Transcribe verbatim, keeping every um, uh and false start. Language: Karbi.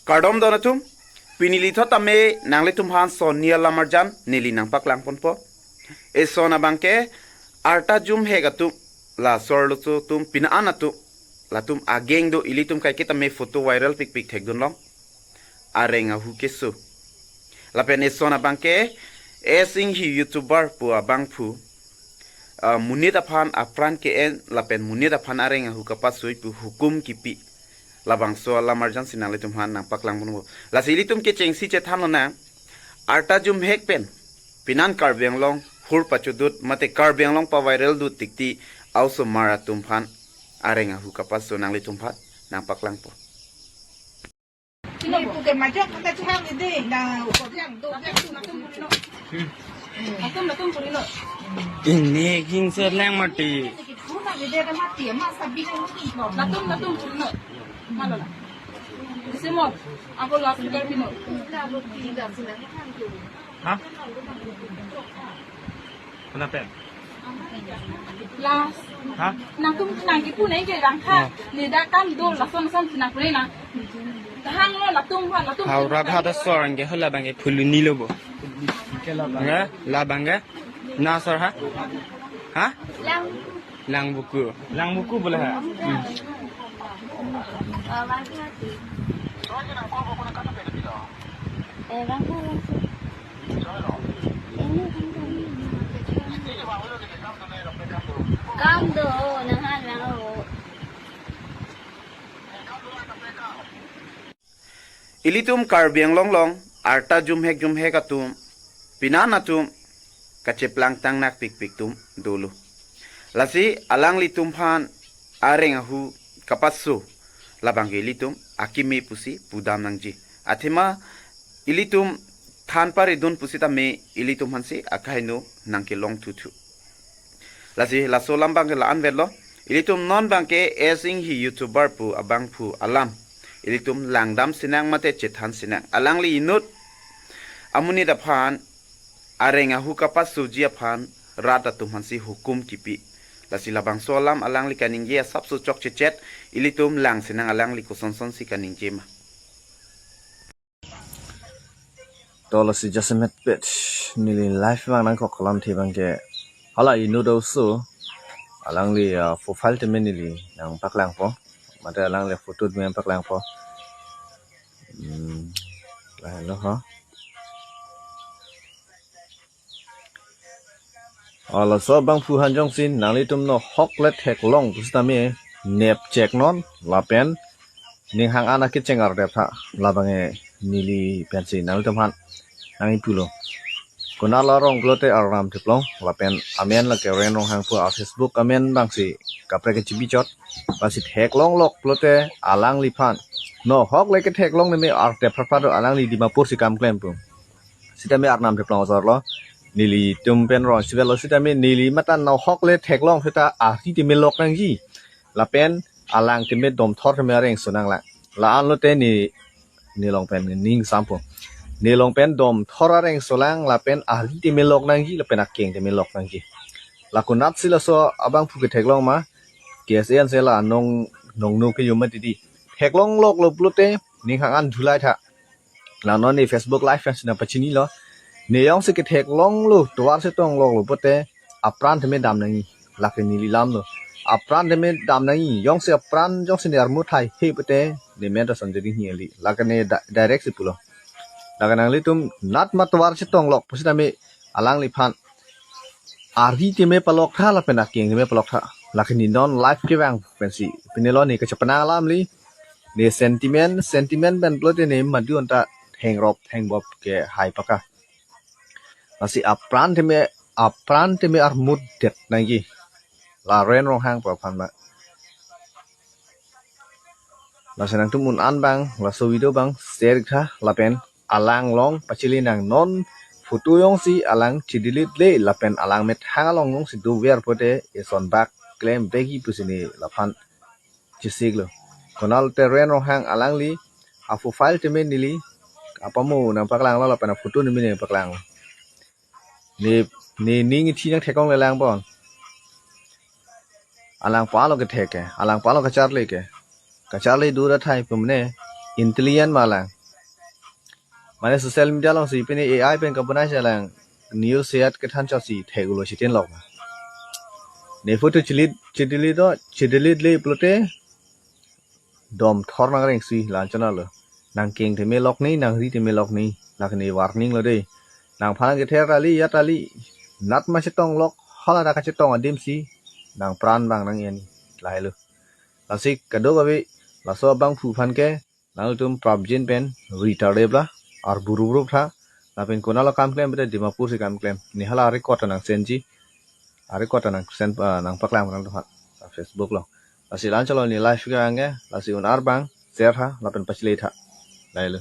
Kardom don atum, pini lithot tame nanglitum aphan son ni alam arjan neli nangpaklang ponpo. Eson abangke arta jumhek atum, la asor loso atum, pini an atum, latum ageng do, ilitum kaiketa me photo viral pikpik thekdun long. Areng ahu keso. Lapen eson abangke S Inghi YouTuber pu abangphu, ah, monit aphan apran ke-en lapen monit aphan areng ahu kapasoi pu hukum kipi. Labangso alam arjan si nanglitum aphan nangpaklang ponpo. Lasi ilitum kechengsi chethan lonang. Arta jumhek pen pini an Karbi Anglong hur pachudut mate Karbi Anglong paviral dut tikti a-osomar atum aphan areng ahu kapaso nanglitum aphan nangpaklangpo. Ini puke majok kata cihang ini, na uko biang do biang tu natum purino. Natum natum purino. Ini king serleng mati. Puna gede ada mati, masa bilang natum. Natum natum purino. Malo la. Di semua. Ako la sudah pino. Hah? Kenapa? Las. Hah? Nangtum nangkipu nang ke rangkha. Oh. Ni da kam do lason lason nangpre na. Tahang lo latum ha latum. Haurat ha da sor ang ke hala abang ke phuluni lo bo. Nge, la abang ke. Na sor ha? Ha? Lang. Lang buku. Lang buku boleh ha? Hmm. Eh, bangku, bangku. Ini bangku. Kam do, nahan lang o. Ilitum Karbi Anglong along, arta jumhek jumhek atum, pini an atum, kacheplang tangnak pikpik atum dolo. Lasi alanglitum aphan areng ahu kapaso labang ke ilitum akimi pusi pudam nangji. Athema ilitum than paridun pusitame ilitum aphansi akaino nangkelong thuthu. Lasi laso alam abang ke la-an vetlo. Ilitum non abang ke S Inghi YouTuber pu abangphu alam ilitum langdam sinang mate chethan sinang. Alangli inut amonit aphan areng ahu kapasoji aphan rat atum aphansi hukum kipi. Lasi labangso alam alangli kaningje asapso chokchechet, ilitum lang sinang alangli kosonson si kaningje ma. To lasi jasemet pet neli live abang nangkok kalam thi abang ke hala inut a-oso alangli, ah, profile tame neli nangpaklangpo. Mate alangli photo tame nangpaklangpo. Hmm, lahenlo ha. Hala so abangphu aphan jongsi nanglitum nohok le theklong pusitame nep chek non lapen ning hang an akecheng ardep tha labang ke neli pensi nanglitum aphan nangkipulo. Konat arong pulote Arnam Theplong lapen amen lake Ren Ronghang pu a-Facebook amen abangsi kaprek kechibi chot. Lasi theklong lok pulote alangliphan nohok le ketheklong neme ardep phrapra do, alangli Dimapur si kam klem pu. Sitame Arnam Theplong asor lo. Nelitum pen ron sivel lo sitame neli matan nohok le theklong seta ari tame lok nangji. Lapen alang tame domthor tame areng so nanglang. La-an lote ne, nelong pen ning sampo. Nelong pen domthor areng so lang lapen ari tame lok nangji lapen akeng tame lok nangji. La konatsi laso abangphu ketheklong ma. K S A ansi la nong nongno ke yuma didi. Theklong lok lo pulote ning hang an dhulai tha. La non ne Facebook live ansi nangpachinilo. Ne jongsi ketheklong lo, tovar si tong lok lo pulote apran tame dam nangji. Lake neli lam lo. Apran tame dam nangji. Jongsi apran jongsi ne armut hai he pulote ne men ta sanjari hi ali. Lake ne di-, direct si pulo. Lake nanglitum nat ma tovar si tong lok pusitame alangliphan ari tame palok tha lapen akeng tame palok tha. Lake ne non live kevang pensi. Pini lo ne kachepana alam li. Ne sentiment, sentiment pen pulote ne madu anta thengrop thengbop ke hai paka. Lasi apran tame, apran tame armut det nangji. La Ren Ronghang pu aphan ma. Lasi nangtum un an abang, laso video abang share tha lapen alang along pachili nang non photo jongsi alang chidelete le lapen alang methang along jongsi dover pulote eson bak klem vekji pusi ne laphan chesiklo. Konat lote Ren Ronghang alangli a-profile tame neli apamo nangpaklanglo lapen a-photo tame nangpaklanglo. Ne, ne ning ithi nangtheklong le lang pon. Alang palo kethek ke, alang palo kacharli ke. Kacharli dura thai pumne. intelligent ma lang. Mane social media alongsi pini A I pen kabonai si lang news siyat kethan chot si thek ulo chitin lok. Ne photo chilit chidili do chidili le pulote dom thor nang reng si lan chana lo. Nang keng theme lok ni, nang ri theme lok ni, lake ne warning lo de. Nang phan kether tali, ya tali, nat ma chetong lok, hala ta kachetong adim si, nang pran bang nang yani, lahai lo. Lasi kadokave, laso abangphu aphan ke, nangtum prapjin pen, ri tardep la, ar buru buru tha, lapen konat lo kam klem, bete Dimapur si kam klem, ne hala record nang send ji, record nang send, ah, nang paklang nang tuhan, ah, Facebook lo. Lasi lan chalo ne live ke angke, lasi un-ar bang, share tha, lapen pachile tha, lahai lo.